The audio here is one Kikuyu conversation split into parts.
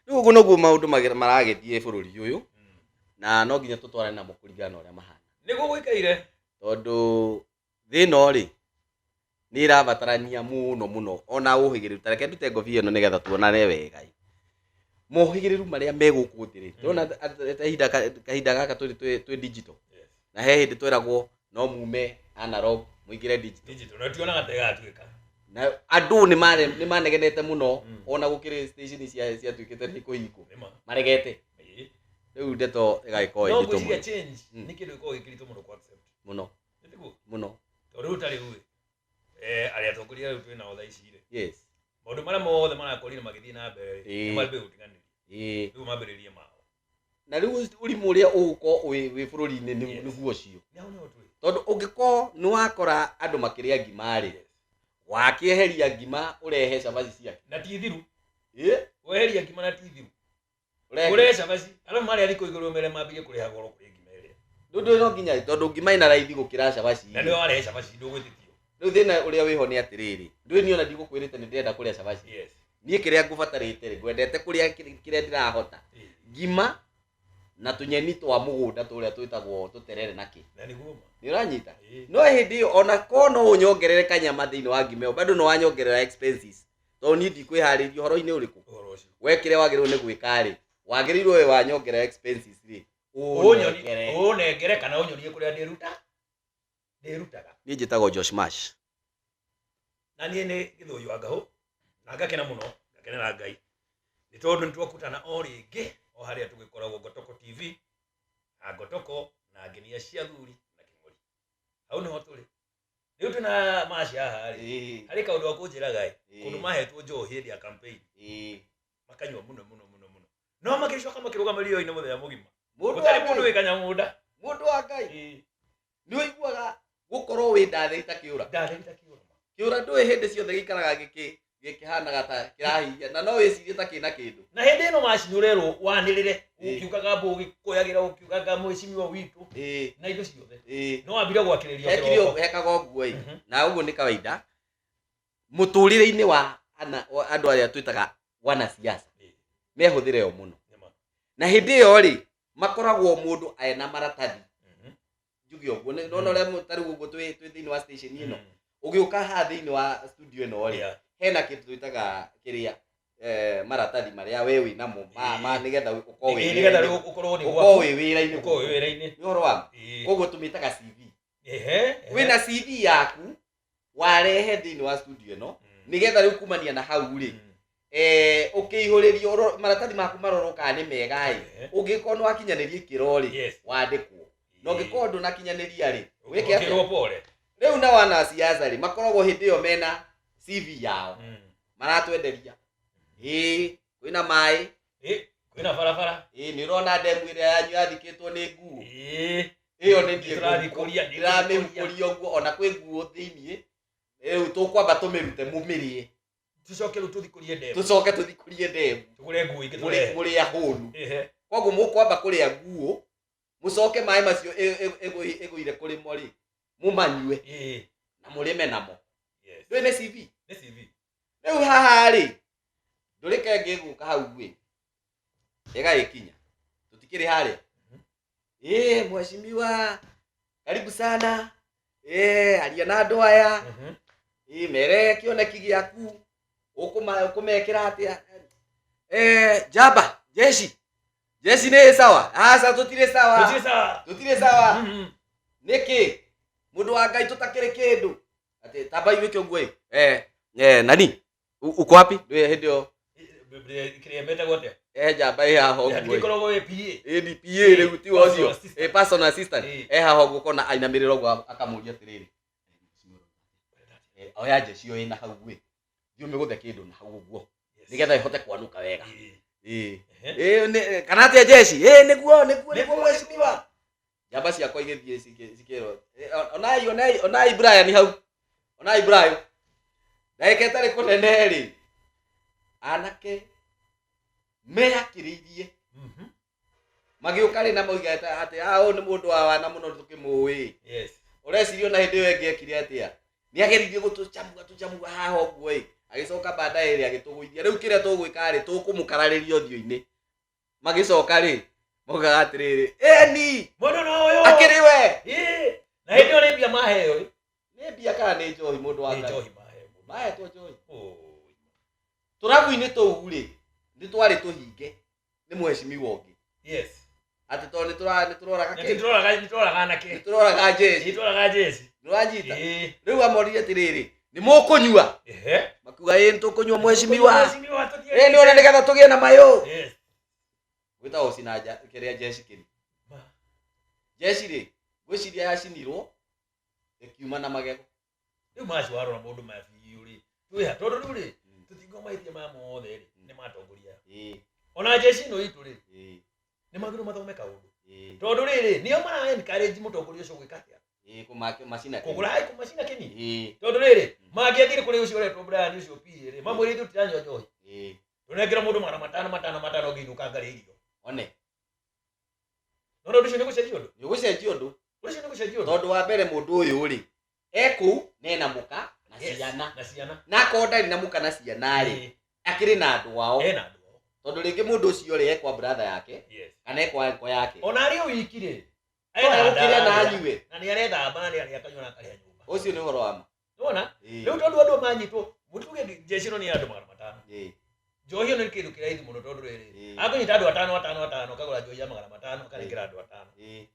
Rĩu ũguo noguo maũndũ maragĩthiĩ bũrũri ũyũ, na no nginya tũtwarane namo kũringana na ũrĩa mahana. Nĩguo gũikaire. Tondũ thĩ ĩno rĩ, nĩ ĩrabatarania mũno mũno ona ũhĩgĩrĩru. Ta reke ndute ngobia ĩno nĩgetha tuonane wega. Mohĩgĩrĩru marĩa me gũkũ thĩ rĩ, ndĩrona kahinda gaka tũrĩ twĩ digital. Na he hĩndĩ tweragwo no mume analog mũingĩre digital. Digital, na tionaga ta ĩgatuĩka. Na andũ nĩ manegenete mũno, ona gũkĩrĩ station ciatuĩkĩte nĩ kũhingwo. Nĩma. Maregete. Rĩu ndeto ĩgagĩkorwo No ĩ nditũ ngwĩciria mũno. change nĩ kĩndũ gĩkoragwo gĩkĩritũ mũno ku accept. Mũno. Nĩ tiguo? Mũno. Tondũ rĩu ta rĩu ĩ, arĩa atongoria rĩu twĩ nao thaa ici rĩ, maũndũ marĩa mothe marakorire magĩthiĩ na mbere rĩ, nĩ mambĩrĩrie gũtiganĩria. Rĩu mambĩrĩrie mao. Na rĩu ũrimũ ũrĩa ũgũkorwo wĩ bũrũri-inĩ nĩguo ũcio. Nĩ hau nĩho twĩ. Tondũ ũngĩkorwo nĩ wakora andũ makĩrĩa ngima rĩ, wakĩeheria ngima ũrehe cabaci ciake. Na ti thiru. Ĩ? Weheria ngima na ti thiru. Ũrehe. Ũrehe cabaci. Arĩa marĩa thikũ igũrũ mere mambirie kũrĩha goro kũrĩ ngima ĩrĩa. Rĩu ndũĩ no nginya, tondũ ngima ĩna raithi gũkĩra cabaci. Na nĩwe warehe cabaci ndũgwĩtĩkio. Rĩu thĩna ũrĩa wĩho nĩ atĩrĩrĩ, ndũĩ niĩ ona ndigũkwĩrĩte nĩ ndĩrenda kũrĩa cabaci. Niĩ kĩrĩa ngũbatarĩte rĩ, ngwendete kũrĩa kĩrĩa ndĩrahota. Ngima na tũnyeni twa mũgũnda tũrĩa twĩtagwo tũterere na kĩ. Na nĩguo ma. Nĩ ũranyita? No hĩndĩ ĩyo ona korwo no ũnyongerere kanyama thĩinĩ wa ngima ĩyo, bado no wanyongerera expenses. Tondũ niĩ ndikwĩharĩria ũhoro-inĩ ũrĩkũ. Ũhoro ũcio. We kĩrĩa wagĩrĩirwo nĩ gwĩka rĩ, wagĩrĩirwo we wanyongerera expenses rĩ, ũnengere. Ũnengere kana ũnyonie kũrĩa ndĩrutaga. Niĩ njĩtagwo Josh Mash. Na niĩ nĩ Gĩthũi wa Ngahũ, na ngakena mũno, ngakenera Ngai. Nĩ tondũ nĩ twakutana o rĩngĩ, o harĩa tũgĩkoragwo Ngotoko TV, na Ngotoko, na Ngenia cia Athuri, na Kĩng'ori. Hau nĩho tũrĩ. Rĩu twĩna Mash haha rĩ, harĩ kaũndũ ga kũnjĩraga ĩ, kũndũ mahetwo njohi hĩndĩ ya campaign. Makanyua mũno, mũno, mũno, mũno. No magĩcoka makĩrũgama riũa-inĩ mũthenya mũgima. Mũndũ Gũtarĩ wa mũndũ Ngai. wĩ kanyamũnda. Mũndũ wa Ngai. Nĩ ũiguaga gũkorwo wĩ ndathĩ ta kĩũra. Ndathĩ ta kĩũra. Kĩũra ndũĩ hĩndĩ ciothe gĩikaraga gĩkĩhanaga ta kĩrahihinya, na no wĩcirie ta kĩna kĩndũ. Na hĩndĩ ĩno macini ũrerwo wanĩrĩre, ũkiugaga mbũ, ũgĩkũyagĩra, ũkiugaga mheshimiwa witũ, na indo ciothe. No wambire gwakĩrĩria Hekire kĩroko. ũguo, hekaga ũguo ĩ. Na ũguo nĩ kawaida. Mũtũrĩre-inĩ wa andũ arĩa twĩtaga wanasiasa, mehũthĩre yo mũno. Na hĩndĩ ĩyo rĩ, makoragwo mũndũ ena maratathi. Njuge ũguo, nĩ nona ũrĩa ta rĩu ũguo twĩ thĩinĩ wa station ĩno. Ũgĩũka haha thĩinĩ wa studio ĩno rĩ, hena kĩndũ twĩtaga kĩrĩa, maratathi marĩa we wĩ namo, ma nĩgetha ũkorwo wĩ Nĩgetha wĩra-inĩ. rĩu ũkorwo nĩ Ũkorwo gwaku. wĩ wĩra-inĩ. Ũkorwo wĩ wĩra-inĩ. Nĩ ũhoro wa ma. Koguo tũmĩtaga CV. Wĩna CV yaku warehe thĩinĩ wa studio ĩno, nĩgetha rĩu kumania na hau rĩ, ũkĩihũrĩrio maratathi maku marorwo kana nĩ mega ĩ. Ũngĩkorwo nĩ wakinyanĩria ikĩro rĩ, wandĩkwo. Na ũngĩkorwo ndũnakinyanĩria rĩ, wĩke atĩa? Ũkĩrwo pole. Rĩu na wanasiasa rĩ, makoragwo hĩndĩ ĩyo mena CV yao. Maratwenderia. Ĩĩ, kwĩna maĩ. Kwĩna barabara. Ĩĩ, nĩ ũrona ndemu ĩrĩa yanyu yathikĩtwo nĩ nguo. Ĩyo nĩ niĩ Nĩtũrathikũria, nĩ ndĩramĩhukũria ũguo, ona kwĩ nguo thĩiniĩ. Rĩu tũkwamba tũmĩrute mũmĩrĩe. Tũcoke rĩu tũthikũrie ndemu. Tũcoke tũthikũrie ndemu. Tũgũre nguo ingĩ tũrehe. Mũrĩ ahũnu. Koguo mũkwamba kũrĩa nguo, mũcoke maĩ macio ĩgũire kũrĩ mo rĩ, mũmanyue. Na mũrĩme namo. Ndũĩ nĩ CV? Nĩ CV. Rĩu haha rĩ, ndũrĩke ngĩgũka hau ĩ, ĩgagĩkinya. Tũtikĩrĩ harĩa. Mheshimiwa, karibu sana. Aria na andũ aya. Mere kĩoneki gĩaku. Ũkũmekĩra atĩa? Jamba, jeshi. Jeshi nĩ sawa? Aca, tũtirĩ sawa. Tũtirĩ sawa. Tũtirĩ sawa. Nĩkĩ? Mũndũ wa Ngai tũtakĩrĩ kĩndũ. Atĩ tamba iwĩke ũguo ĩ. Nani? Uko wapi? Ndũĩ hĩndĩ ĩyo. Kĩrĩa metagwo atĩa? Njamba ĩ haha ũguo ĩ. Angĩkorwo wĩ PA. Ĩ, ni PA rĩu ti ũcio. Personal assistant. Personal assistant. Haha ũguo kona ainamĩrĩra ũguo akamũria atĩrĩrĩ. Oya jeshi ĩyo ĩna hau ĩ. Thiĩ ũmĩgũthe kĩndũ na hau ũguo. Nĩgetha ĩhote kwanũka wega. Kana atĩa jeshi? Nĩguo, nĩguo, nĩguo mheshimiwa. Njamba ciakwa igĩthiĩ cikĩrwo. Onai, onai, onai Brian hau. Onai Brian. Ndagĩka ĩtarĩ kũnene rĩ, anake meyakĩrĩirie. Magĩũka rĩ na moiga atĩ, ũyũ nĩ mũndũ wa wana mũno tũkĩmũĩ. Ũreciria ona hĩndĩ ĩyo ĩngĩ ekire atĩa? Nĩ ageririe gũtũcamua, tũcamua haha ũguo ĩ. Agĩcoka baadaye rĩ agĩtũgũithia. Rĩu kĩrĩa tũgwĩka rĩ, tũkũmũkararĩria ũthiũ-inĩ. Magĩcoka rĩ, maugaga atĩrĩrĩ, ĩni Mũndũ no ũyũ. Akĩrĩ we. Ĩĩ. Na hĩndĩ ĩyo nĩ mbia maheo ĩ. Nĩ mbia kana nĩ njohi mũndũ wa Nĩ Ngai? njohi maheo. Mahetwo njohi. Oi. Tũrabu-inĩ tũu rĩ, nĩ twarĩ tũhinge nĩ mheshimiwa ũngĩ. Yes. Atĩ tondũ nĩ tũroraga Nĩ kĩ? tũroraga, nĩ tũroraga anake. Nĩ tũroraga jeshi. Nĩ tũroraga jeshi. Nĩ ũranyita? Ĩĩ. Rĩu amorire atĩrĩrĩ, nĩ mũkũnyua? Ehe. Makiuga ĩĩ nĩ tũkũnyua mheshimiwa. Mheshimiwa tũthiĩ. Ĩĩ nĩ ona nĩgetha tũgĩe na mayũ. Yes. Gwĩtagwo cina kĩrĩa jeshi kĩri. Ma. Jeshi rĩ, ngwĩciria yacinirwo ĩkiuma na magego. Rĩu macio warora maũndũ maya biũ rĩ, twĩha tondũ rĩu rĩ, tũtingiuga mahĩtia maya mothe rĩ, nĩ matongoria. Ona jeshi ĩno itũ rĩ, nĩ magĩrĩirwo mathome kaũndũ. Tondũ rĩrĩ, nĩo mara encourage mũtongoria ũcio gwĩka atĩa? Kũmacina kĩni. Kũgũra hai kũmacina kĩni. Tondũ rĩrĩ, mangĩathire kũrĩ ũcio ũretwo Brian ũcio PA rĩ, mamwĩre ithuĩ tũtiranyua njohi. Tũnengera mũndũ 500 500 500 ngĩinũka ngarĩa irio. One. Nona ũndũ ũcio nĩ gũcenjia ũndũ? Nĩ ũgũcenjia ũndũ. Ũndũ ũcio nĩ gũcenjia ũndũ. Tondũ wa mbere mũndũ ũyũ rĩ, e kũu na ena mũka na Yes, ciana. Na ciana. Na akorwo ndarĩ na mũka na ciana rĩ, akĩrĩ na andũ ao. Ena andũ ao. Tondũ rĩngĩ mũndũ ũcio rĩ, ekwa brother yake, Yes. kana ekwa uncle yake. Ona arĩ o wiki rĩ, No egũkĩrĩa na anyue. Na nĩ arethamba na nĩ arĩa akanyua na akarĩa nyũmba. Ũcio nĩ ũhoro wa ma. Nĩwona? Rĩu tondũ andũ manyitwo, tuge jeshi ĩno nĩ ya andũ 500. Njohi ĩno nĩ kĩndũ kĩraithi mũno tondũ rĩrĩ, akũnyita andũ 5 5 5, akagũra njohi ya 500, akanengera andũ 5.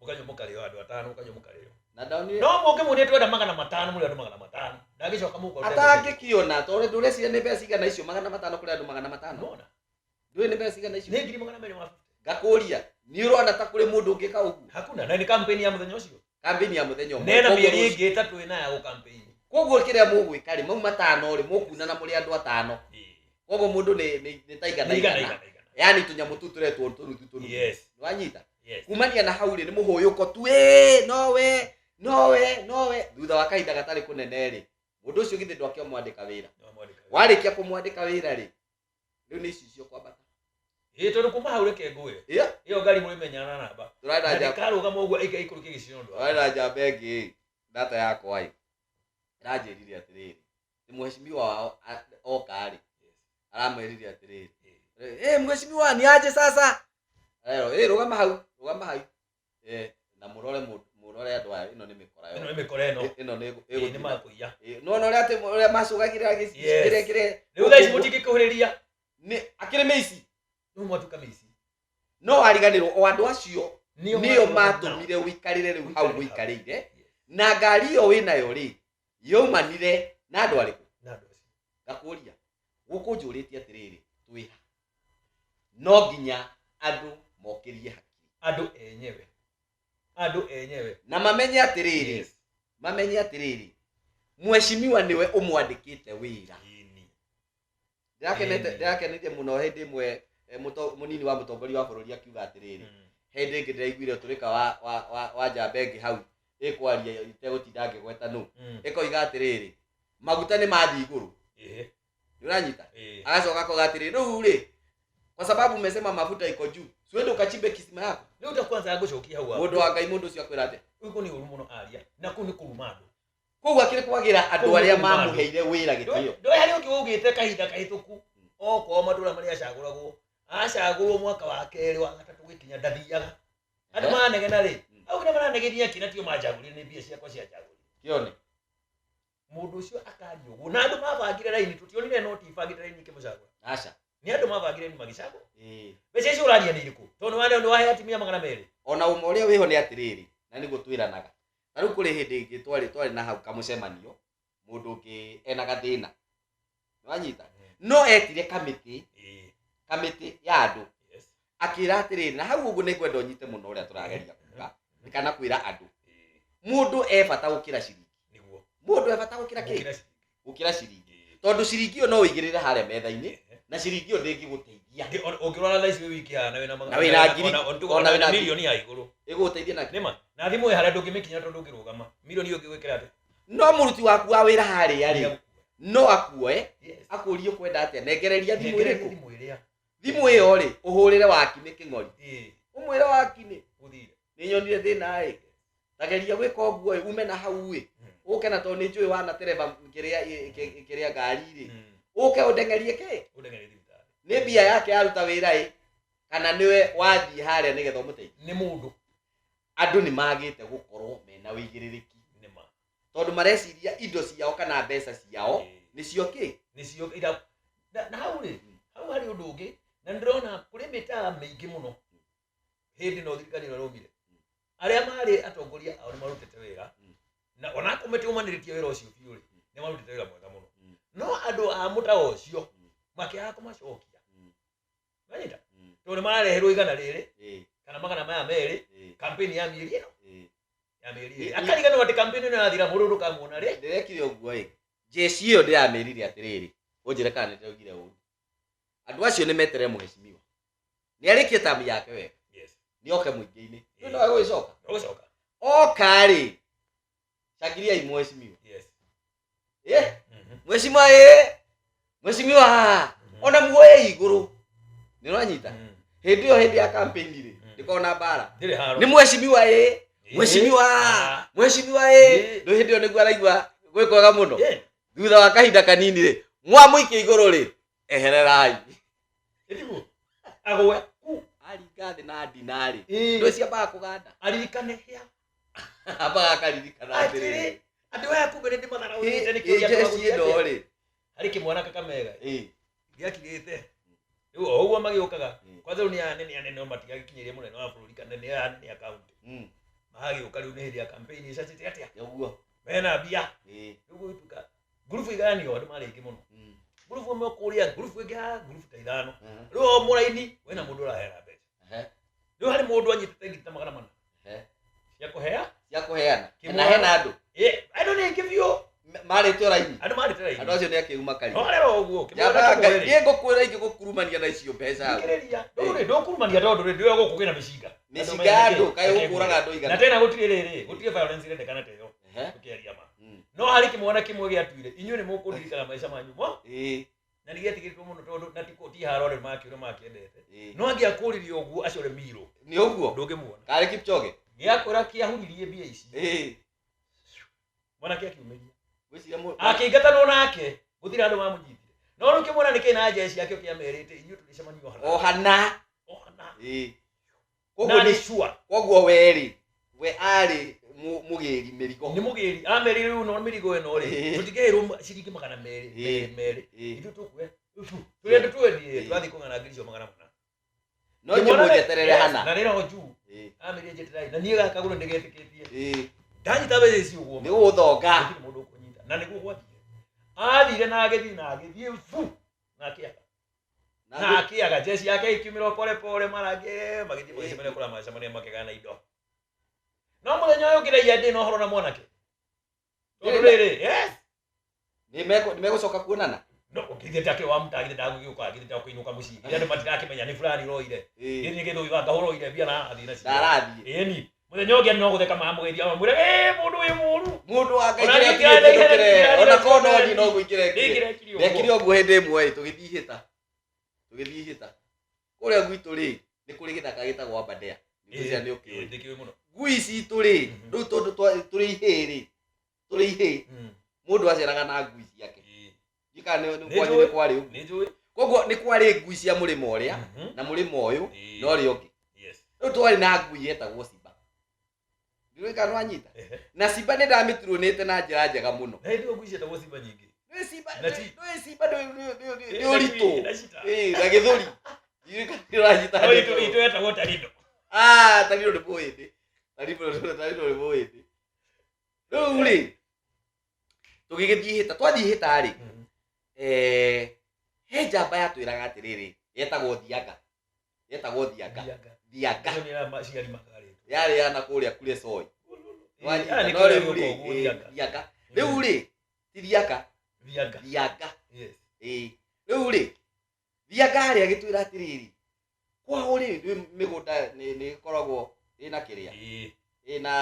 Mũkanyua mũkarĩo andũ 5, mũkanyua mũkarĩo. Na ndaonire No mũngĩmuonia twenda 500, mũrĩ andũ 500. Ndangĩcoka mũhuko ũrute Atangĩkĩona, tondũ ndũreciria nĩ mbeca cigana icio 500 kũrĩ andũ 500. Nĩwona? Ndũĩ nĩ mbeca cigana icio? Nĩ ngiri magana merĩ ma fifty. Ngakũria, nĩ ũrona ta kũrĩ mũndũ ũngĩka ũguo? Hakuna, na nĩ campaign ya mũthenya ũcio. Campaign ya mũthenya ũmwe. Nena Koguo mĩeri rũciũ. ĩngĩ ĩtatũ ĩna ya gũcampaign. Koguo kĩrĩa mũgwĩka rĩ, mau 5 rĩ, mũkunana mũrĩ andũ 5. Koguo mũndũ nĩ ta igana Nĩ igana, igana. igana, igana. Yaani tũnyamũ tũu tũretwo tũnuthu tũnuthu. Yes. Nĩwanyita? Yes. Kumania na hau rĩ, nĩ mũhũyũko tu, ĩĩ, nowe, nowe, nowe. Thutha wa kahinda gatarĩ kũnene rĩ, mũndũ ũcio githĩ ndwakĩmwandĩka wĩra. Ndwamwandĩka wĩra. Warĩkia kũmwandĩka wĩra rĩ, rĩu nĩ icicio kwambata. Ĩĩ, tondũ kuma hau reke ngwĩre. Ĩya. Ĩyo ngari mũrĩmenyana na namba. Tũrarĩ na Na njamba. ndĩkarũgama ũguo ĩikũrũke gĩcicio ũndũ wa. Tũrarĩ na njamba ĩngĩ, data yakwa ĩ, ĩranjĩrire atĩrĩrĩ, nĩ mheshimiwa wao oka rĩ, aramwĩrire atĩrĩrĩ, ĩ, mheshimiwa ni aje sasa? Arerwo, ĩ, rũgama hau, rũgama hau. Na mũrore mũndũ, mũrore andũ aya, ĩno nĩ mĩkora Ĩno yothe. nĩ mĩkora ĩno. Ĩno nĩ Ĩ, nĩ ĩgũtinda. makũiya. Ĩ, nĩwona ũrĩa atĩ ũrĩa macũgagĩrĩra gĩcicio Yes. kĩrĩa kĩrĩa Rĩu thaa ici mũtingĩkũhĩrĩria. Nĩ, akĩrĩ mĩici. Rĩu mwatuĩka mĩici. No ariganĩrwo o andũ acio Nĩo nĩo matũmire matũmire ũikarĩre rĩu hau Ũikarĩre hau. ũikarĩire. Yes. Na ngari ĩyo wĩnayo rĩ, yaumanire na andũ arĩkũ? Na andũ acio. Ngakũria, gũkũ njũrĩtie atĩrĩrĩ, twĩ ha? No nginya andũ mokĩrie hakiri. Andũ enyewe. Andũ enyewe. Na mamenye atĩrĩrĩ, Yes. mamenye atĩrĩrĩ, mheshimiwa nĩwe ũmwandĩkĩte wĩra. Ĩni. Ndĩrakenete, Ĩni. ndĩrakenete mũno hĩndĩ ĩmwe, mũnini wa mũtongoria wa bũrũri akiuga atĩrĩrĩ, hĩndĩ ĩngĩ ndĩraiguire ũtũrĩka wa njamba ĩngĩ hau ĩkwaria itegũtinda ngĩgweta nũ. Ĩkoiga atĩrĩrĩ, maguta nĩ mathiĩ igũrũ. Nĩ ũranyita? Agacoka akoiga atĩrĩrĩ, rĩu rĩ, kwa sababu umesema mafuta iko juu, si uende ukachimbe kisima yako. Rĩu ta kwanza ngũcokia hau hapo. Mũndũ wa Ngai, mũndũ ũcio akwĩra atĩa? Ũguo nĩ ũru mũno aria, na kũu nĩ kũruma andũ. Koguo akĩrĩ kwagĩra andũ Kũu nĩ arĩa kũruma andũ. mamũheire wĩra gĩtĩo. Ndũĩ harĩ ũngĩ waugĩte kahinda kahĩtũku, o kwao matũũra marĩa acagũragwo, acagũrwo mwaka wa kerĩ wa gatatũ gĩkinya ndathiaga. Andũ maranegena rĩ, au nginya maranegenia kĩ na tio manjagũrire nĩ mbia ciakwa cianjagũrire. Kĩone. Mũndũ ũcio akaria ũguo, na andũ mabangire raini, tũtionire noti ibangĩte raini ikĩmũcagũra. Aca. Nĩ andũ mabangire raini magĩcagũra. Mbeca icio ũraria nĩ irĩkũ? Tondũ nĩ wahe atumia 200. Ona ũma ũrĩa wĩho nĩ atĩrĩrĩ, na nĩguo twĩranaga. Ta rĩu kũrĩ hĩndĩ ĩngĩ twarĩ na hau kamũcemanio, mũndũ ũngĩ ena gathĩna. Nĩwanyita? No etire kamĩtĩ ya andũ. Akĩra atĩrĩrĩ, na hau ũguo nĩngwenda ũnyite mũno ũrĩa tũrageria kuga, kana kwĩra andũ. Mũndũ e bata gũkĩra ciringi. Nĩguo. Mũndũ e bata gũkĩra kĩ? Gũkĩra ciringi. Gũkĩra ciringi. Tondũ ciringi ĩyo no ũigĩrĩre harĩa metha-inĩ, na ciringi ĩyo ndĩngĩgũteithia. Ũngĩrwara thaa ici wĩ wiki haha na wĩna Na wĩna ngiri, ona ona wĩna ngiri. milioni ya igũrũ. Ĩgũgũteithia na kĩ? Nĩma, na thimũ ĩ harĩa ndũngĩmĩkinya tondũ ndũngĩrũgama. Milioni ĩyo ũngĩgwĩkĩra atĩa? No mũruti waku wa wĩra harĩa rĩ, Nĩagũkuoya. no akuoe, Yes. akũrie ũkwenda atĩa, nengereria thimũ Nengereria ĩrĩkũ? thimũ ĩrĩa. Thimũ ĩyo rĩ, ũhũrĩre Wakinĩ kĩng'ori. Ũmwĩre Wakinĩ, Gũthire. nĩ nyonire thĩna ĩ. Tageria gwĩka ũguo ĩ, ume na hau ĩ. Ũke na tondũ nĩ njũĩ wanatereba kĩrĩa kĩrĩa ngari rĩ, ũke ũndengerie kĩ? Ũndengerie thibitarĩ. Nĩ mbia yake yaruta wĩra ĩ, kana nĩwe wathiĩ harĩa nĩgetha ũmũteithie? Nĩ mũndũ. Andũ nĩ magĩte gũkorwo mena ũigĩrĩrĩki. Nĩ ma. Tondũ mareciria indo ciao kana mbeca ciao nĩcio kĩ? Nĩcio ira na hau rĩ, hau harĩ ũndũ ũngĩ na nĩndĩrona kũrĩ mĩtaa mĩingĩ mũno hĩndĩ no thirikari ĩno ĩrũmire, arĩa marĩ atongoria ao nĩ marutĩte wĩra, na onakorwo matiumanĩrĩtie wĩra ũcio biũ rĩ, nĩ marutĩte wĩra mwega mũno, no andũ a mũtaa ũcio makĩaga kũmacokia. Wanyita? Tondũ nĩ marareherwo igana rĩrĩ kana magana maya merĩ, campaign ya mĩeri ĩno, ya mĩeri ĩrĩ, akariganĩrwo atĩ campaign ĩno yathira mũndũ ndũkamuona rĩ. Ndĩrekire ũguo ĩ, jeshi ĩyo ndĩramĩrire atĩrĩrĩ, ũnjĩre kana nĩndĩraugire ũru. Andũ acio nĩ meterere mũhecimiwa nĩ arĩkie tamu yake wega, nĩ oke mũingĩ-inĩ. Rĩu no egũgĩcoka. Ũgũcoka. Oka rĩ, cangiriai mũhecimiwa. Ĩ, mheshimiwa, ĩ mheshimiwa, ona muoye igũrũ, nĩ ũranyita? Hĩndĩ ĩyo, hĩndĩ ya campaign rĩ, ndĩkorwo na mbara. Ndĩrĩ haro. Nĩ mheshimiwa, ĩ mheshimiwa, mheshimiwa, ĩ rĩu hĩndĩ ĩyo nĩguo araigua gwĩ kwega mũno. Thutha wa kahinda kanini rĩ, mwamũikia igũrũ rĩ, ehererai. Ĩtiguo agwe ku. Aringa thĩ na ndinarĩ, ndũ ciambaga kũganda. Aririkane hĩa. Ambaga akaririkana atĩrĩ, atĩrĩrĩ, andũ aya kumbe nĩ ndĩmatharaũrĩte nĩ ĩ kĩũria jeshi ĩno rĩ. Harĩ kĩmwana Kakamega gĩakirĩte rĩu o ũguo magĩũkaga. Kwanza rĩu nĩ anene anene, no matigagĩkinyĩrie mũnene wa bũrũri kana nĩ anene a kaunti. Magagĩũka rĩu nĩ hĩndĩ ya campaign ĩcacĩte atĩa. Ũguo. Mena mbia. Rĩu gũgĩtuĩka ngurubu igayanio, andũ marĩ aingĩ mũno, ngurubu ĩmwe kũrĩa, ngurubu ĩngĩ haha, ngurubu ta ithano. Rĩu o mũraini wĩna mũndũ ũraheana mbeca. Rĩu harĩ mũndũ anyitĩte ngiri ta 400 cia kũhea. Cia kũheana. Kĩmwana. Na hena andũ. Ĩ, andũ nĩ aingĩ biũ. Marĩte raini. Andũ marĩte raini. Andũ acio nĩ akĩu makari. No rero ũguo kĩmwana Nyambaga kĩmwe Ngai rĩ, niĩ ngũkwĩra ingĩgũkurumania na icio mbeca. Thikĩrĩria, ndũrĩ ndũkurumania tondũ rĩ ndĩwe gũkũ kwĩna mĩcinga. Mĩcinga ya andũ, kaĩ ũkũraga andũ Na igana. tena gũtirĩ rĩrĩ, gũtirĩ violence ĩrendekana ta ĩyo. Tũkĩaria ma, no harĩ kĩmwana kĩmwe gĩatuire inyuĩ nĩ mũkũndirikana maica manyu mo, na nĩ gĩetigĩrĩtwo mũno tondũ na ti haro andũ makĩũra makĩendete, no angĩakũririe ũguo acore miro. Nĩ ũguo. Ndũngĩmuona. Karĩ Kipchoge. Gĩakwĩra kĩahuririe mbia ici. Mwanake akiumĩria. Ngwĩciria Akĩingatanwo nake gũtirĩ andũ mamũnyitire, no rĩu kĩmwana nĩ kĩna jeshi yakĩo kĩamerĩte inyuĩ tũrĩcemania ohana. Ohana. Ohana. Ĩĩ. Na Koguo nĩ nĩ sure. Koguo we rĩ, we arĩ mũgĩri mĩrigo. Nĩ mũgĩri amerire rĩu no mĩrigo ĩno rĩ, tũtingĩheirwo ciringi 200 merĩ merĩ, ithuĩ tũkue tũrĩ andũ twendie, tũrathiĩ kũng'ana ngiri icio 400. No inyuĩ mũnjeterere hana. Na rĩro juu amerie njeterai na niĩ gaka gũrũ ndĩgetĩkĩtie ndanyita mbeca ici ũguo. Nĩ gũthonga. Gũtirĩ mũndũ ũkũnyita na nĩguo gwathire, athire na agĩthiĩ na agĩthiĩ bu na akĩaga na akĩaga jeshi yake ikiumĩra pole pole marange magĩthiĩ magĩcemania kũrĩa macemania makĩgana indo, no mũthenya ũyũ ũngĩ raia ndĩ na ũhoro na mwanake tondũ rĩrĩ, yes. Nĩ megũcoka kuonana. No ũngĩthiĩ take wa mũtagithĩ ndagũgĩũka agĩthiĩ ndakũinũka mũciĩ kĩrĩa andũ matirakĩmenya nĩ fulani ũroire. Gĩthiĩ gĩthũi wa ngahũroire mbia na athiĩ nacio. Ndarathiĩ. Ĩni mũthenya ũngĩ no gũtheka mamũgeithia mamwĩra ĩ mũndũ wĩ mũru. Mũndũ wa Ngai Ona kĩrĩa niĩ kĩrĩ ndĩraire- ona korwo no niĩ no ngũingĩre. Nĩngĩrekire ũguo. Ndekire ũguo hĩndĩ ĩmwe ĩ, tũgĩthiĩ ihĩta. Tũgĩthiĩ ihĩta. Kũrĩa gwitũ rĩ, nĩ kũrĩ gĩthaka gĩtagwo Aberdare. Ngwĩciria nĩ ũkĩũĩ. Ndĩkĩũĩ mũno. Ngui citũ rĩ, rĩu tondũ tũrĩ ihĩĩ rĩ, tũrĩ ihĩĩ, mũndũ aceraga na ngui ciake. Ndiũĩ kana nĩ Nĩ kwanyu njũĩ. nĩ kwarĩ ũguo. Nĩ njũĩ. Koguo nĩ kwarĩ ngui cia mũrĩmo ũrĩa na mũrĩmo ũyũ na ũrĩa ũngĩ. Rĩu twarĩ na ngui yetagwo Simba. Ndiũĩ kana nĩwanyita. Na Simba nĩ ndamĩturũnĩte na njĩra njega mũno. Na hĩndĩ ĩyo ngui cietagwo Simba nyingĩ. Nĩ Simba, Na ti- nĩ Simba nĩ ũritũ. Na cita. Ĩĩ, na gĩthũri. Ndiũĩ kana nĩũranyita No ndeto. itũ yetagwo Tarindo. Ah, Tarindo nĩ mũhĩndĩ. Tarindo nĩ mũhĩndĩ. Rĩu rĩ, tũgĩgĩthiĩ hĩta, twathiĩ hĩta rĩ, he njamba yatwĩraga atĩrĩrĩ, yetagwo Thianga. Yetagwo Thianga. Thianga. Thianga. Icio nĩ ya maciari makarĩtwo. Yarĩ ya na kũrĩa kure Soi. Wanyita, Ah, nĩ no kũrĩa rĩu rĩ, gũkũ ũguo, Thianga. Thianga. Rĩu rĩ, ti Thianga, Thianga. Thianga. Yes. Ĩĩ. Rĩu rĩ, Thianga harĩa agĩtwĩra atĩrĩrĩ, kwao rĩ, nĩ mĩgũnda nĩ ĩkoragwo ĩna kĩrĩa, ĩna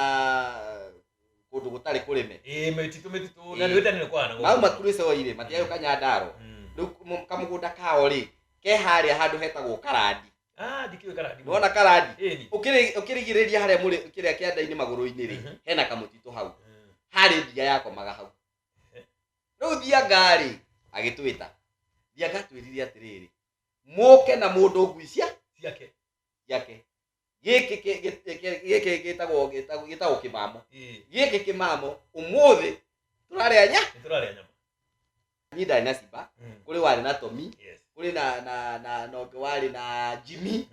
kũndũ gũtarĩ kũrĩme. Ĩĩ, mĩtitũ mĩtitũ na nĩ wĩtane nĩ kũhana gũkũ. Mauma kure Soi rĩ, matiagĩũka Nyandarua. Rĩu kamũgũnda kao rĩ, ke harĩa handũ hetagwo Karandi. Ah, ndikĩũĩ Karandi. Nĩwona Karandi? Ĩni. Ũkĩrigĩrĩria harĩa mũrĩ kĩrĩa kĩanda-inĩ magũrũ-inĩ rĩ, hena kamũtitũ hau. Harĩ ndia yakomaga hau. Rĩu Thianga rĩ agĩtwĩta, Thianga atwĩrire atĩrĩrĩ, mũke na mũndũ ngui cia ciake. Ciake. Gĩkĩ gĩkĩ gĩtagwo kĩmamo. Gĩkĩ kĩmamo ũmũthĩ tũrarĩa nya Nĩ tũrarĩa nyama. Niĩ ndarĩ na Simba, kũrĩ warĩ na Tommy, kũrĩ na ũngĩ warĩ na Jimmy.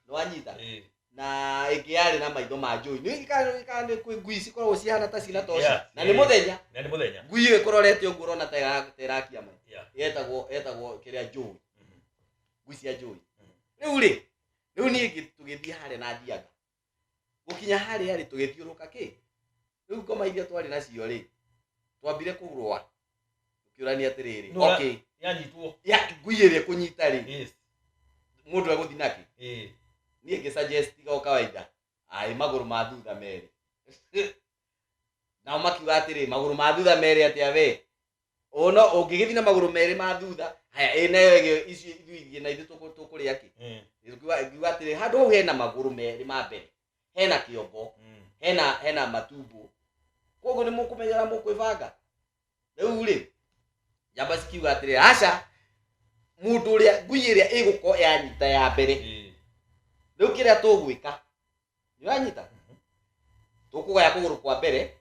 Nĩwanyita? Na ĩngĩ yarĩ na maitho ma njũi. Nĩ kana nĩ kwĩ ngui cikoragwo cihana ta cina toci. Na nĩ mũthenya. Na nĩ mũthenya. Ngui ĩyo ĩkũrorete ũguo ũrona ta ĩrakia maitho. Yetagwo kĩrĩa njũi. Ngui cia njũi. Rĩu rĩ, rĩu niĩ tũgĩthiĩ harĩa na Thianga. Gũkinya harĩa rĩ, tũgĩthiũrũka kĩ? Rĩu ngoma iria twarĩ nacio rĩ, twambire kũrũa. Tũkĩũrania atĩrĩrĩ, okay. Yanyitwo. Ya ngui ĩrĩa ĩkũnyita rĩ, mũndũ egũthiĩ nakĩ? Niĩ ngĩ suggest o kawaida, ai magũrũ ma thutha merĩ. Nao makiuga atĩrĩ, magũrũ ma thutha merĩ atĩa we? Ono ũngĩgĩthiĩ na magũrũ merĩ ma thutha, haya ĩ nayo ĩgĩ icio ithuĩ ithiĩ na ithuĩ tũkũrĩa kĩ? Ngiuga atĩrĩ, handũ hau hena magũrũ merĩ ma mbere, hena kĩongo, hena matumbo. Koguo nĩ mũkũmenyera mũkwĩbanga. Rĩu rĩ, njamba cikiuga atĩrĩ, aca, mũndũ ũrĩa ngui ĩrĩa ĩgũkorwo yanyita ya mbere. Rĩu kĩrĩa tũgwĩka, nĩũranyita? Tũkũgaya kũgũrũ kwa mbere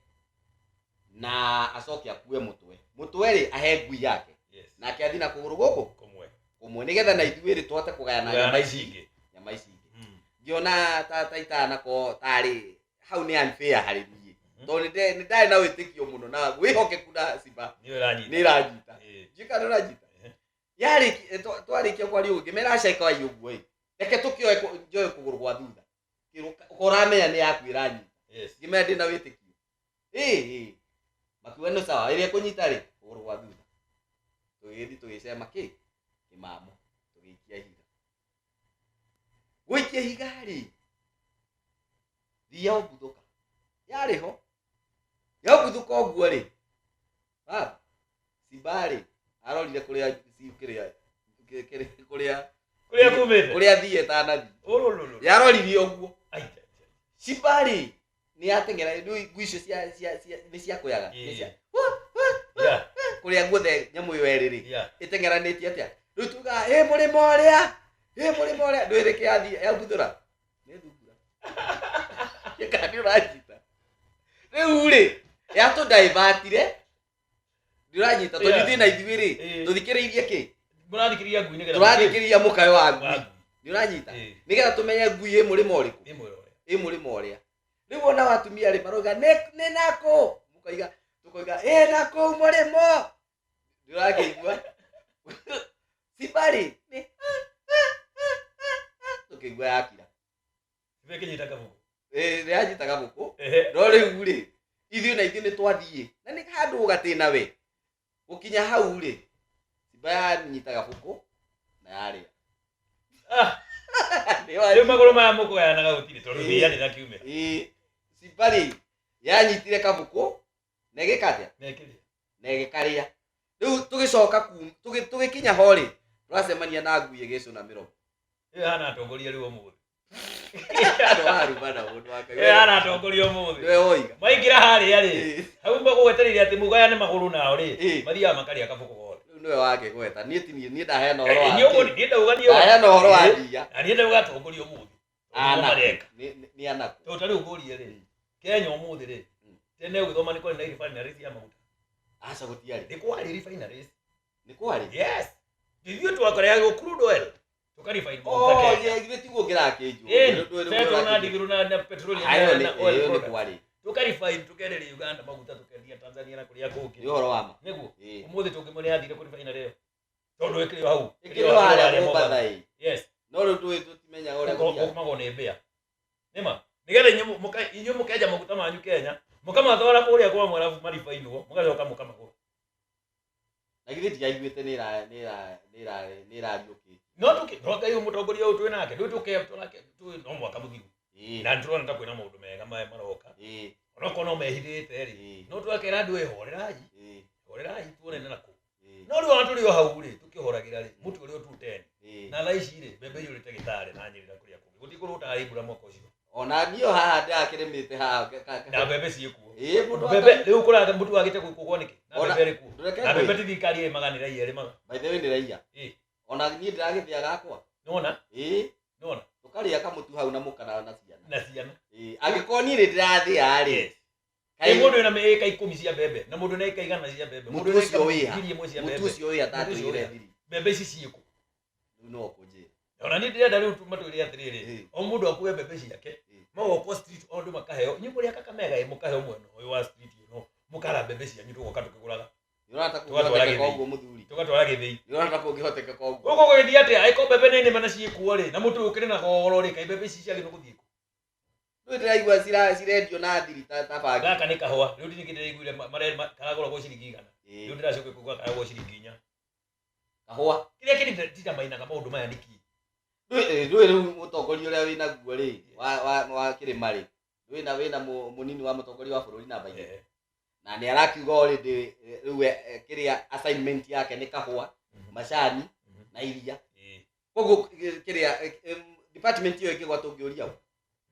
na acoke akue mũtwe. Mũtwe rĩ ahe ngui yake. Nake athiĩ na kũgũrũ gũkũ kũmwe. Kũmwe nĩgetha na ithuĩ rĩ tũhote kũgayana Kũgayana nyama ici ici ingĩ. Nyama ici ingĩ. Ngĩona ta itanakorwo tarĩ hau nĩ unfair harĩ niĩ. Tondũ nĩ ndarĩ na wĩtĩkio mũno na wĩhokeku na Simba. Nĩyo ĩranyita. Nĩ ĩranyita. Ndiũĩ kana nĩ ũranyita. Yarĩki, twarĩkia kwaria ũguo, ngĩmera aca ĩkai ũguo ĩ. Reke tũkĩoe njoe kũgũrũ gwa thutha. Kĩrũ, ũramenya nĩ yaku ĩranyita. Ngĩmera ndĩna wĩtĩkio. Ĩ, ĩ. Makiuga nĩ sawa, ĩrĩa ĩkũnyita rĩ, kũgũrũ gwa thutha. Tũgĩgĩthiĩ tũgĩcema kĩ? Kĩmamo. Tũgĩikia ihiga. Gũikia ihiga rĩ, thia ũbuthũka. Yarĩ ho. Yabuthũka ũguo rĩ, baba, Simba rĩ, arorire kũrĩa kĩrĩa, kũrĩa Kũrĩa kumĩte? Kũrĩa thiĩ ĩtanathiĩ. Ũrũrũrũ. Yaroririe ũguo. Ai, ai, ai. Simba rĩ, nĩ yateng'era, rĩu ngui icio cia nĩ ciakũyaga. Nĩ cia kũrĩa guothe nyamũ ĩyo ĩrĩ rĩ, ĩteng'eranĩtie atĩa? Rĩu tugaga, ĩ mũrĩmo ũrĩa, ĩ mũrĩmo ũrĩa, ndwĩrĩ kĩrathiĩ, yabuthũra. Nĩ thungura. Kana nĩ ũranyita? Rĩu rĩ, yatũdaivatire, nĩ ũranyita, tondũ ithuĩ na ithuĩ rĩ, tũthikĩrĩirie kĩ? Mũrathikĩrĩria ngui nĩgetha Tũrathikĩrĩria mũkayo wa ngui. Wa ngui. Nĩ ũranyita? Nĩgetha tũmenye ngui ĩ mũrĩmo ũrĩkũ? Ĩ mũrĩmo ũrĩa. Ĩ mũrĩmo ũrĩa. Rĩu ona atumia rĩ marauga nĩ nakũ? Mũkoiga, tũkoiga ĩ nakũu mũrĩmo. Nĩ ũrakĩigua? Simba rĩ, nĩ tũkĩigua yakira. Simba ĩkĩnyita kabũkũ. Ĩ, nĩ yanyita kabũkũ. No rĩu rĩ, ithuĩ na ithuĩ nĩ twathiĩ. Na nĩ handũ gatĩna we. Gũkinya hau rĩ, Simba yanyita kabũkũ na yarĩa. Nĩ Rĩu magũrũ maya mũkũgayanaga gũtirĩ tondũ thia nĩ rakiumĩra. Ĩ, Simba rĩ, yanyitire kabũkũ na ĩgĩka atĩa? Na ĩkĩrĩa. Na ĩgĩkarĩa. Rĩu tũgĩcoka tũgĩkinya ho rĩ, tũracemania na ngui ĩgĩcũna mĩromo. Ĩyo ĩhana atongoria rĩu ũmũthĩ. Andũ a Rubana mũndũ wa Ngai. Ĩyo ĩhana atongoria ũmũthĩ. Nĩwe woiga. Maingĩra harĩa rĩ, hau magũgwetereire atĩ mũgayane magũrũ nao rĩ, mathiaga makarĩa kabũkũ gothe. Rĩu nĩwe wakĩgweta. Niĩ ti niĩ, niĩ ndaheana ũhoro wa Niĩ ũguo niĩ ndauga niĩ Ndaheana ũhoro wa ndia. Na niĩ ndauga atongoria ũmũthĩ. Anaku. Mareka. Nĩ anaku. Tondũ ta rĩu ngũrie rĩ, Kenya ũmũthĩ rĩ, tene ũgĩthoma nĩ kwarĩ na refineries ya maguta. Aca gũtiarĩ. Nĩ kwarĩ refineries. Nĩ kwarĩ? Yes. Ithuĩ twakoreagwo crude oil. Tũkarefine maguta Oh, Kenya. yeah, githĩ tiguo ngĩrakĩnjũĩ. Ĩni, Nĩ ndũĩ petrol na ũrakĩnjũĩ. ndithũrũ na petroleum Ayo na oil ĩyo nĩ products. kwarĩ. Tũkarefine tũkenderia Uganda maguta tũkendia Tanzania na kũrĩa kũngĩ. Nĩ ũhoro wa ma. Nĩguo. Ĩĩ. Ũmũthĩ tũngĩmwĩra yathire kũ refinery ĩyo. Tondũ ĩkĩrĩ o hau. Ĩkĩrĩ o harĩa Mombatha ĩ. Yes. No rĩu ndũĩ tũtimenyaga ũrĩa gũthiaga. Gũkumagwo nĩ mbĩa. Nĩma. Nĩgetha inyuĩ mũkenja maguta manyu Kenya, mũkamatwara kũrĩa kwa Mwarabu maribainwo, mũgacoka mũkamagũra. Na githĩ ndiaiguĩte nĩ ĩrariũkĩtio. No tũkĩ, no Ngai mũtongoria ũyũ twĩ nake, ndũĩ tũke, tũrake, tũĩ no mwaka mũthiru. Na nĩtũrona ta kwĩna maũndũ mega maya maroka. Onokorwo no mehithĩte rĩ, no tũgakera andũ horerai. Horerai tuone na nakũ. No rĩu ona tũrĩ o hau rĩ, tũkĩhoragĩra rĩ, mũtu ũrĩa o 210. Na thaa ici rĩ, mbembe iyũrĩte gĩtarĩ na Nyĩrĩ na kũrĩa kũngĩ. Gũtikũrwo ũtarĩ mbura mwaka ũcio. Ona niĩ haha ndĩrakĩrĩmĩte haha Na mbembe ciĩkuo. Ĩĩ, mũndũ Mbembe rĩu kũraga mũtu wagĩte kũgwo nĩkĩ? Na mbembe ĩrĩ kuo. Ndũreke Na mbembe ngwĩre. ti thirikari ĩrĩmaga, nĩ raia ĩrĩmaga. By the way, nĩ raia. Ĩĩ. Ona niĩ ndĩragĩthĩa gakwa. Nĩwona? Ĩĩ. Nĩwona? Tũkarĩa kamũtu hau na mũka na ciana. Na ciana. Ĩĩ, angĩkorwo niĩ nĩ ndĩrathĩa rĩ. Yes. Ĩ mũndũ wĩna ĩka 10 cia mbembe na mũndũ wĩna ĩka 100 cia mbembe. Mũtu Mũndũ wĩna ũcio ĩka wĩha. 1000 cia Mũtu mbembe. ũcio wĩha Mũtu ũcio tatũigĩre wĩha. thiri. Mbembe ici ciĩkũ? Rĩu no ũkũnjĩra. Ona niĩ ndĩrenda rĩu matwĩre atĩrĩrĩ, o mũndũ akue mbembe ciake, magokwo street o andũ makaheo, inyuĩ mũrĩ a Kakamega ĩ mũkaheo mwena ũyũ wa street ĩno, mũkara mbembe cianyu tũgoka tũkĩgũraga. Nĩũrona ta Tũgatwara kũngĩhoteka gĩthĩi. ũguo mũthuri? Tũgatwara gĩthĩi. Nĩũrona ta kũngĩhoteka ũguo? Gũkũ gũgĩthiĩ atĩa? Angĩkorwo mbembe nĩ nĩme na ciĩkuo rĩ, na mũtu ũyũ ũkĩrĩ na goro rĩ, kaĩ mbembe ici ciagĩrĩirwo gũthiĩ kũ? Rĩu ndĩraigua cirendio na thiri ta bangi. Gaka nĩ kahũa. Rĩu ndirĩ ndĩraiguire karagũragwo ciringi 100. Rĩu ndĩracoka kũigua karagũragwo ciringi 4. Kahũa. Kĩrĩa kĩndindamainaga maũndũ maya nĩ kĩĩ? Ndũĩ rĩu mũtongoria ũrĩa wĩnaguo rĩ, wa kĩrĩma rĩ, wĩna mũnini wa mũtongoria wa bũrũri namba 2. Na nĩ arakiuga already rĩu kĩrĩa assignment yake nĩ kahũa, macani na iria. Koguo kĩrĩa department ĩyo ĩngĩgwa tũngĩũria ũ?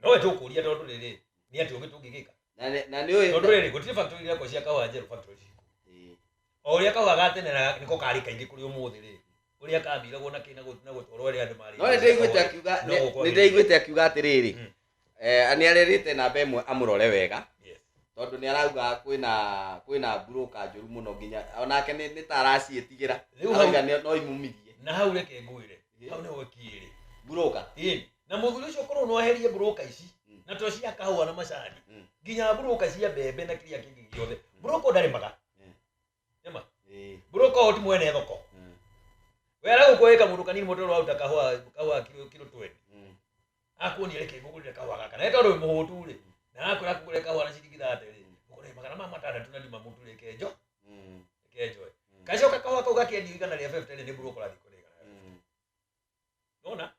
No we tũkũria tondũ rĩrĩ, nĩ atĩ ũngĩ tũngĩgĩka? Na nĩ ũĩ Tondũ rĩrĩ, gũtirĩ factory irekwo cia kahũa njerũ, factory ciĩkuo. O ũrĩa kahũa ga tene na nĩko karĩ kaingĩ kũrĩ ũmũthĩ rĩ, ũrĩa kamiragwo na kĩ na gũtwarwo ĩrĩa andũ marĩ. No nĩ akiuga No gũkorwo nĩ ndĩraiguĩte akiuga atĩrĩrĩ, nĩ arerĩte namba 1 amũrore wega. Tondũ nĩ arauga kwĩna mburũka njũru mũno nginya onake nĩ ta araciĩtigĩra. Rĩu hau Arauga no imumirie. Na hau reke ngwĩre, hau nĩho kĩrĩ. Mburũka. Ĩĩ. Na mũthuri ũcio korwo no eherie mburũka ici, na to cia kahũa na macani, nginya mburũka cia mbembe na kĩrĩa kĩngĩ gĩothe. Mburũka ndarĩmaga. Nĩma? Mburũka ũyũ ti mwene thoko. We aragũkũĩka mũndũ kanini mũndũ ũraruta kahũa kiro 20. Akuonia reke ngũgũrĩre kahũa gaka. Na tondũ wĩ mũhũtu rĩ, na akwĩra akũgũrĩre kahũa na ciringi 30 rĩ, ũkũrĩhe magana ma matandatũ na ndima mũtu reke njo. Reke njoe. Gacoka kahũa kau gakĩendio igana rĩa 50 rĩ, nĩ mburũka ũrathiĩ kũrĩa igana rĩa 50. Nona?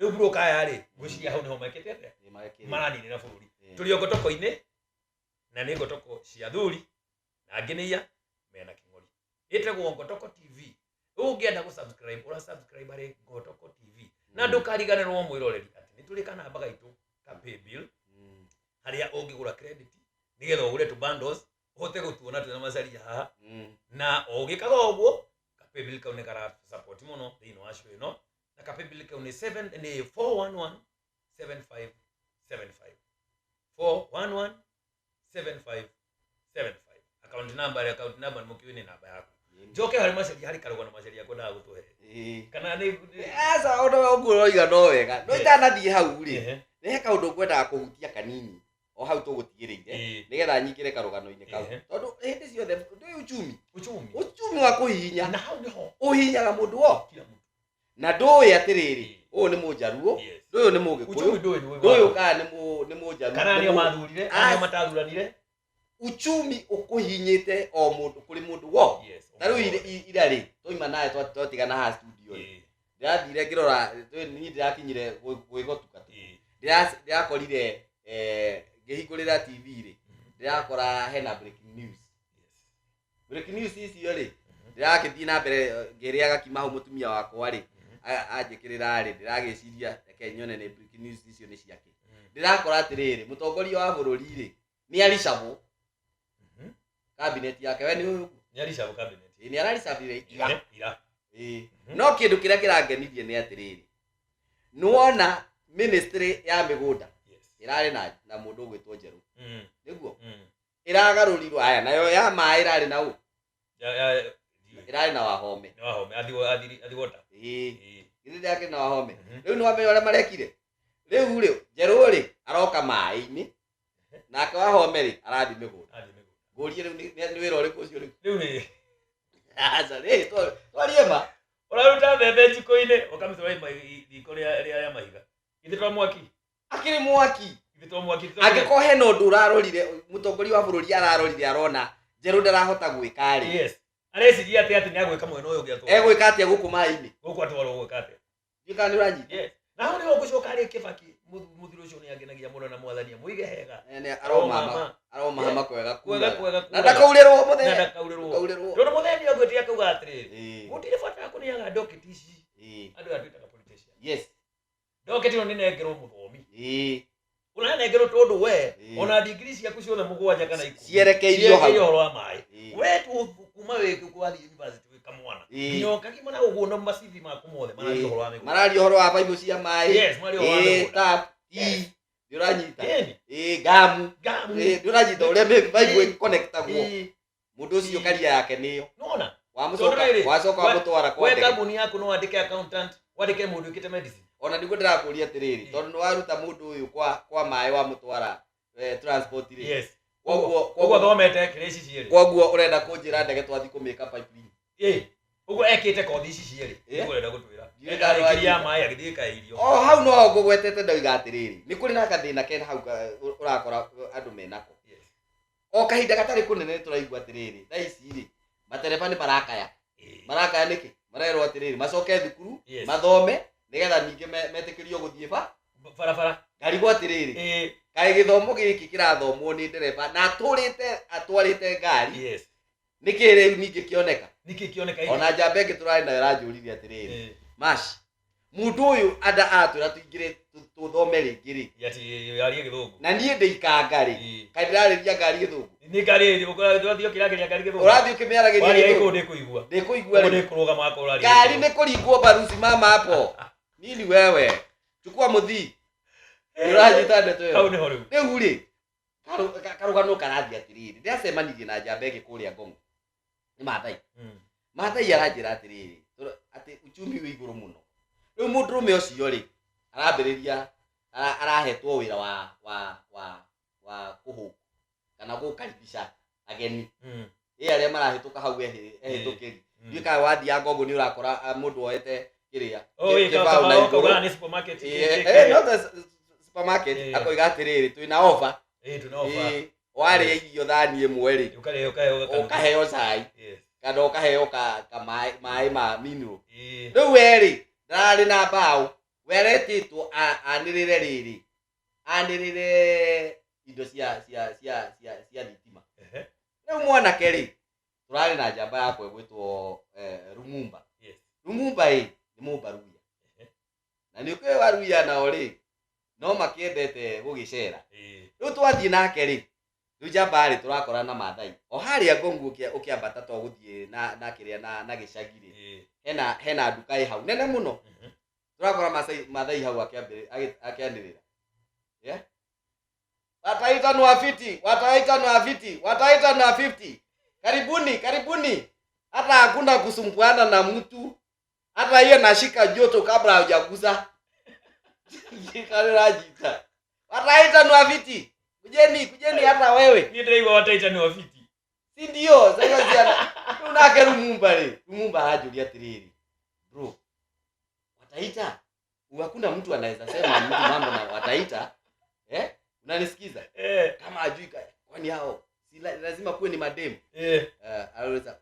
Rĩu mburũka aya rĩ, ngwĩciria hau nĩho mekĩte atĩa? Maraninĩra bũrũri. Tũrĩ o ngotoko-inĩ, na nĩ ngotoko cia athuri, na angĩ nĩ iya, mena kĩng'ori. Ĩtagwo Ngotoko TV. Rĩu ũngĩenda gũ-subscribe, ũra subscribe harĩ Ngotoko TV. Na ndũkariganĩrwo mwĩroreri atĩ nĩ tũrĩ kanamba gaitũ ka paybill, harĩa ũngĩgũra credit, nĩgetha ũgũre tũ bundles, ũhote gũtuona twĩna macaria haha. Na ũgĩkaga ũguo, ka paybill kau nĩ kara support mũno thĩinĩ wa show ĩno. Na ka paybill kau nĩ seven, nĩ 4117575. 4117575. Account number, account number nĩ mũkĩũĩ nĩ namba yaku. Njoke harĩ macaria, harĩ karũgano macaria kwendaga gũtũhe. Kana nĩ Aca, ona ũguo ũroiga no wega. No itanathiĩ hau rĩ, nĩ he kaũndũ ngwendaga kũhutia kanini. O hau tũgũtigĩrĩire, nĩgetha nyingĩre karũgano-inĩ kau. Tondũ hĩndĩ ciothe ndũĩ uchumi. Uchumi. Uchumi wa kũhihinya. Na hau nĩho. Ũhihinyaga mũndũ wo. Kila mũndũ. Na ndũĩ atĩrĩrĩ, ũyũ nĩ Mũjaruo, ndũyũ nĩ Mũgĩkũyũ, Uchumi ndũĩ nĩ ndũyũ kana nĩ Mũjaruo. Kana nĩo mathurire, kana nĩo matathuranire. Uchumi ũkũhinyĩte o mũndũ kũrĩ mũndũ wo. Ta rĩu ira rĩ, twaima nawe twatigana haha studio rĩ. Ndĩrathire ngĩrora, niĩ ndĩrakinyire gwĩgotuka tu. Ndĩrakorire, ngĩhingũrĩra TV rĩ, ndĩrakora hena breaking news. Breaking news icio rĩ, ndĩrakĩthiĩ na mbere ngĩrĩaga kima hau mũtumia wakwa rĩ, anjĩkĩrĩra rĩ, ndĩragĩciria reke nyone nĩ breaking news icio nĩ ciake. Ndĩrakora atĩrĩrĩ, mũtongoria wa bũrũri rĩ, nĩ aricabwo cabinet yake. We nĩ ũyũ ũguo? Nĩ aricabwo cabinet. Ĩĩ, nĩ araricabire ira. Ira. Ĩĩ. No kĩndũ kĩrĩa kĩrangenirie nĩ atĩrĩrĩ, nĩwona ministry ya mĩgũnda ĩrarĩ na mũndũ ũgwĩtwo Njerũ. Nĩguo? Ĩragarũrirwo aya, nayo ya maĩ ĩrarĩ na ũ? Ĩrarĩ na Wahome. Nĩ Wahome, athi water. Ĩĩ. Githĩ ndĩrakĩrĩ na Wahome? Rĩu nĩwamenya ũrĩa marekire? Rĩu rĩ, Njerũ rĩ, aroka maĩ-inĩ, nake Wahome rĩ, arathiĩ mĩgũnda. Arathiĩ mĩgũnda. Ngũrie rĩu nĩ wĩra ũrĩkũ ũcio rĩu? Rĩu rĩ. Aca, rĩ, twarie ma. Ũraruta mbembe njiko-inĩ, ũkamĩtwara riko rĩa mahiga. Ithe twa mwaki. Akĩrĩ mwaki. Ithe twa mwaki, ithe twa Angĩkorwo hena ũndũ ũrarorire, mũtongoria wa bũrũri ararorire arona Njerũ ndarahota gwĩka rĩ. Yes. Areciria atĩ atĩ nĩagwĩka mwena ũyũ ũngĩ atwarwo. Egwĩka atĩa gũkũ maĩ-inĩ? Gũkũ atwarwo gwĩka atĩa? Ndiũĩ kana nĩũranyita. Yes. Na hau nĩho ngũcoka harĩ Kibaki, mũthuri ũcio nĩangenagia mũno na mwathani amũige hega. Nĩ aromama, aromama kwega Kwega, kwega, Na kwega. ndakaurĩrwo mũthee. Na ndakaurĩrwo. Ndakaurĩrwo. Tondũ mũthee nĩaugĩte akauga atĩrĩrĩ, gũtirĩ bata wa kũneaga ndoketi ici. Andũ aya twĩtaga politician. Ndoketi ĩno nĩnengerwo mũthomi. Ũranengerwo tondũ we Ĩĩ. ona ndigiri ciaku ciothe mũgwanja kana ikũmi Cierekeirio hau. cierekeirio ũhoro wa maĩ. Ĩĩ. We tu kuma wĩ wathiĩ university wĩ kamwana Ĩĩ. nginya ũkagima na ũguo na macithi maku mothe mararia ũhoro wa mĩgũnda. Mararia ũhoro wa baibũ cia maĩ. Yes, mararia ũhoro wa Ĩĩ, mĩgũnda. tap Yes. nĩ ũranyita. Ĩni. Ĩĩ, ngamu. Ngamu. Ĩĩ, nĩ ũranyita ũrĩa baibũ Ĩĩ. ĩkonektagwo. Ĩĩ. Mũndũ ũcio karia yake nĩyo. Nĩwona? Wamũcoka Tondũ rĩrĩ, wacoka wamũtwara kwa we ndege. kambuni yaku no wandĩke accountant, wandĩke mũndũ wĩkĩte medicine. Ona nĩguo ndĩrakũria atĩrĩrĩ, Ĩĩ. tondũ nĩ waruta mũndũ ũyũ kwa maĩ wamũtwara transport rĩ. Yes. Koguo Ũguo koguo thomete kĩrĩa ici cierĩ. koguo ũrenda kũnjĩra ndege twathiĩ kũmĩka pipeline. Ĩĩ. Ũguo ekĩte kothi ici cierĩ. Ĩĩ. Nĩguo ũrenda gũtwĩra. Ndiũĩ kana Arĩkirie ya nĩwanyita. maĩ agĩthiĩ gĩka irio. O hau no ngũgwetete ndoiga atĩrĩrĩ, nĩ kũrĩ na gathĩna ke hau ũrakora andũ menako. Yes. O kahinda gatarĩ kũnene tũraigua atĩrĩrĩ, thaa ici rĩ, matereba nĩ marakaya. Ĩĩ. Marakaya nĩkĩ? Marerwo atĩrĩrĩ, macoke thukuru, Yes. mathome, nĩgetha ningĩ metĩkĩrio gũthiĩ ba Barabara. ngarigwo atĩrĩrĩ, Ĩĩ. kaĩ gĩthomo gĩkĩ kĩrathomwo nĩ ndereba na atũrĩte atwarĩte ngari, Yes. nĩkĩ rĩu ningĩ kĩoneka? Nĩkĩ kĩoneka hihi? Ona njamba ĩngĩ tũrarĩ nayo ĩranjũririe atĩrĩrĩ, Ĩĩ. Mash, mũndũ ũyũ anda aratwĩra tũingĩre tũthome rĩngĩ rĩ, Ati yarie gĩthũngũ. na niĩ ndĩ ikanga rĩ, Ĩĩ. kaĩ ndĩrarĩria ngari gĩthũngũ? Nĩ ngari ĩrĩ ũrathiĩ ũkĩragĩria ngari gĩthũngũ. Ũrathiĩ ũkĩmĩaragĩria Waria gĩthũngũ? gĩkũyũ ndĩkũigua. Ndĩkũigua Ũguo rĩ. ndĩkũrũgama akorwo ũraria Ngari gĩkũyũ. nĩ kũringwo mbaruci mama hapo. Nini wewe? Chukua mũthii. Ũranyita ndeto ĩyo. Hau nĩho rĩu. Rĩu rĩ, karũgano karathiĩ atĩrĩrĩ, ndĩracemanirie na njamba ĩngĩ kũrĩa Ngong. Nĩ Maathai. Maathai aranjĩra atĩrĩrĩ, atĩ uchumi wĩ igũrũ mũno. Rĩu mũndũrũme ũcio rĩ, arambĩrĩria arahetwo wĩra wa kũhũ kana gũkaribisha ageni. Ĩ arĩa marahĩtũka hau ehĩtũkĩri. Ndiũĩ kana wathiaga Ngong nĩ ũrakora mũndũ oete kĩrĩa. Oh, ĩ, Kĩbaũ na kaba igũrũ. ũkauga nĩ supermarket. Ĩ, Kĩ- no ta supermarket Ĩ. akoiga atĩrĩrĩ, twĩna offer. Ĩ, twĩna offer. Ĩ, warĩa irio thani ĩmwe rĩ, Ũkarĩa ũkaheo gakanuthu. ũkaheo cai Yes. kana ũkaheo ka maĩ ma mineral. Ĩ. Rĩu we rĩ, ndararĩ na mbaũ, we aretĩtwo anĩrĩre rĩrĩ, anĩrĩre indo cia thitima. Ehe. Rĩu mwanake rĩ, tũrarĩ na njamba yakwa ĩgwĩtwo Lumumba. Yes. Lumumba ĩ, nĩ Mũmbaruya. Ehe. Na nĩ ũkĩũĩ Waruya nao rĩ, no makĩendete gũgĩcera. Ĩ. Rĩu twathiĩ nake rĩ, rĩu njamba rĩ tũrakora na Maathai. O harĩa Ngong ũkĩambata to gũthiĩ na kĩrĩa na gĩcagi rĩ. Ĩ. Hena nduka ĩ hau nene mũno. Tũrakora Maathai hau akĩanĩrĩra. Yeah? Wataita ni wa fiti, wataita ni wa fiti, wataita ni wa 50. Karibuni, karibuni. Hata hakuna kusumbuana na mtu. Hata hiyo nashika joto kabla hujagusa. Karajita. Wataita ni wa fiti. Kujeni, kujeni hata wewe. Niĩ ndĩraigua wataita ni wa fiti. Si ndio? Sasa si unake Lumumba rĩ. Lumumba aranjũria atĩrĩrĩ. Bro. Wataita? Hakuna mtu anaweza sema mtu mambo na wataita. Unanisikiza? Kama hajui kwani hao si lazima kuwe ni mademu. Anauliza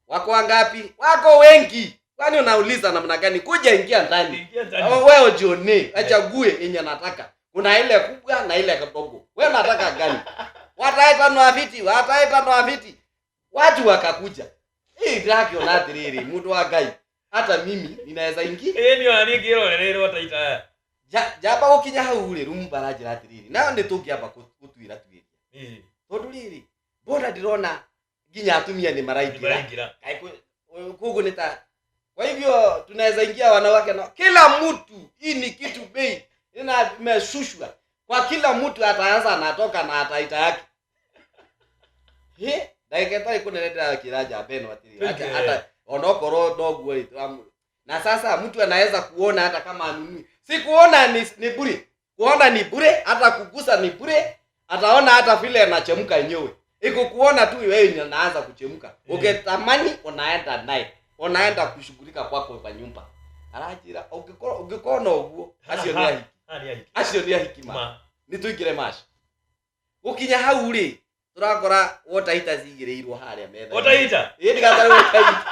wako wangapi? Wako wengi. Kwani unauliza namna gani? Kuja ingia ndani. Ingia ndani. Ama wewe ujione, achague yenye anataka. Kuna ile kubwa na ile kidogo. Wewe unataka gani? Wataita na viti, wataita na viti. Watu wakakuja. Hii draki ona atĩrĩrĩ, mũndũ wa Ngai. Hata mimi ninaweza ingia. Nĩ ona niĩ ngĩrorereire wataita aya. Jamba gũkinya hau rĩ, Lumumba aranjĩra atĩrĩrĩ, nayo nĩ tũngĩamba gũtuĩra tuĩria. Tondũ rĩrĩ, mbona ndĩrona nginya atumia nĩ maraingĩra. Nĩ maraingĩra. Kaĩ koguo nĩ ta, kwa hivyo tunaweza ingia wanawake na kila mtu. Hii ni kitu bei ina imeshushwa kwa kila mtu, ataanza anatoka na ataita yake. He, ndagĩka ĩtarĩ kũnene ndĩrakĩra njamba ĩno atĩrĩrĩ, hata onokorwo noguo rĩ, na sasa mtu anaweza kuona hata kama anunui. Si kuona ni bure. Kuona ni bure, hata kugusa ni bure. Ataona hata vile anachemka yenyewe. Iko kuona tu wewe unaanza kuchemka. Ukitamani unaenda naye. Unaenda kushughulika kwako kwa nyumba. Arajira ungikona uguo, acio ni ahiki. Ha, ni ahiki. Acio ni ahiki ma. Ma. Ni tuingire mash. Gukinya hau ri, turakora water heater cigiriirwo haria metha. Water heater? Ĩ, ndigatare water heater.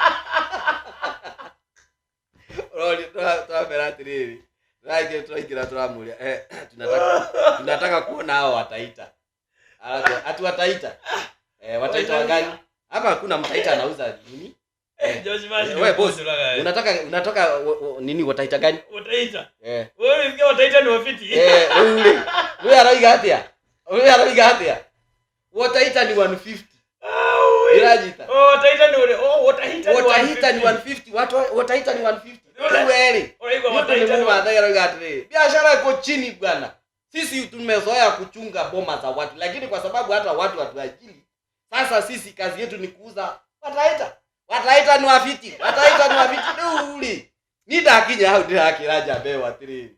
Urori, turamera atiriri. Turaingĩra, turaingĩra, turamuria, tunataka kuona hao wataita. Alafu, atu wataita. Wataita wagani? Hapa hakuna mtaita anauza nini? Josh Mashi ni We, boss, mkosi ulaga, eh. unataka nini wataita gani? Wataita. Wewe unasikia wataita ni wafiti? Ule. We aroiga atia? We aroiga atia? Water heater ni 150. Ndĩranyita. Oh, water heater nĩ ũrĩ- oh, water heater nĩ Water heater ni 150. 150. Watu water heater ni 150. Ule- Rĩu rĩ. Ũraigua Mtu water ni heater nĩ Mmathai aroiga atĩrĩrĩ, biashara iko chini bwana. Sisi tumezoea kuchunga boma za watu, lakini kwa sababu hata watu hatuajiri, sasa sisi kazi yetu ni kuuza wataita wataita ni wafiti wataita ni wafiti rĩu rĩ ni ndakinya hau ndĩrakĩra njamba ĩyo atĩrĩrĩ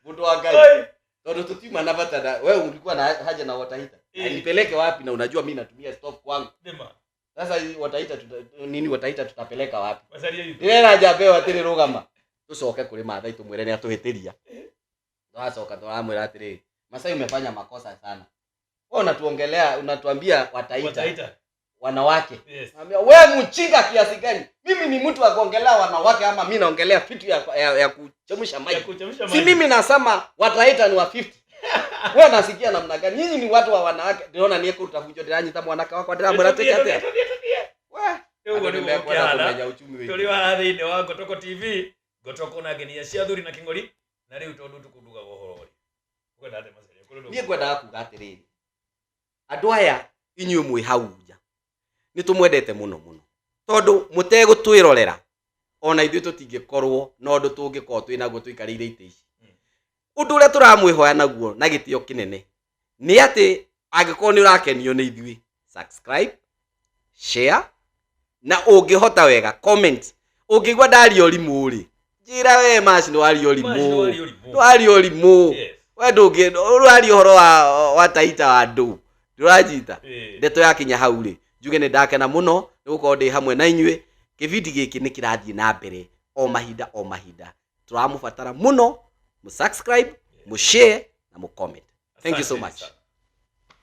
mũndũ wa Ngai Oi. tondũ tũtiuma na bata na wewe ulikuwa na haja na water heater na Eh. nipeleke wapi na unajua mi natumia stove kwangu Nĩma. sasa hii water heater tuta, nini water heater tutapeleka wapi Macaria ithu. ndĩrera njamba ĩyo atĩrĩ rũgama tũcoke kũrĩ Maathai tũmwĩre nĩ atũhĩtĩria twacoka tũramwĩra atĩrĩrĩ Masai umefanya makosa sana wewe unatuongelea unatuambia wataita Water heater. wanawake Yes. Naambia we mchinga kiasi gani mimi ni mtu wa kuongelea wanawake ama mi naongelea vitu ya, ya, ya kuchemsha Ya maji kuchemsha si maji. mimi nasema wataita ni wa 50 we nasikia namna gani nyinyi ni watu wa wanawake ndĩrona nĩ ekũruta ndĩranyita mwanake wakwa ndĩramwĩra Tũthiĩ, twĩke atĩa tũthiĩ, tũthiĩ, tũthiĩ. we Rĩu ũguo andũ nĩguo nĩmekwenda gũkĩhana. kũmenya uchumi witũ Tũrĩ haha thĩinĩ wa Ngotoko TV, Ngotoko na ngenia cia athuri na kĩng'ori, na rĩu tondũ tũkũndugaga ũhoro rĩ. Ũkwenda atĩa Macaria? Kũrĩ ũndũ niĩ ngwendaga kuga atĩrĩrĩ andũ aya inyuĩ mwĩ hau nja nĩ tũmwendete mũno mũno tondũ mũtegũtwĩrorera ona ithuĩ tũtingĩkorwo na ũndũ tũngĩkorwo twĩ naguo tũikarĩire itĩ ici ũndũ ũrĩa tũramwĩhoya naguo na gĩtĩo kĩnene nĩ atĩ angĩkorwo nĩ ũrakenio nĩ ithuĩ subscribe share na ũngĩhota wega comment ũngĩigua ndaria ũrimũ rĩ njĩra we maci nĩ waria Maci nĩ ũrimũ waria ũrimũ. nĩ waria ũrimũ Yes. we ndũngĩ ũraria ũhoro wa wa taita wa ndũ ndũranjita Eh. ndeto yakinya hau rĩ njuge nĩ ndakena mũno nĩ gũkorwo ndĩ hamwe na inyuĩ kĩbindi gĩkĩ nĩ kĩrathiĩ na mbere o mahinda o mahinda tũramũbatara mũno mũsubscribe mũshare na mũcomment thank you so Asante much sana.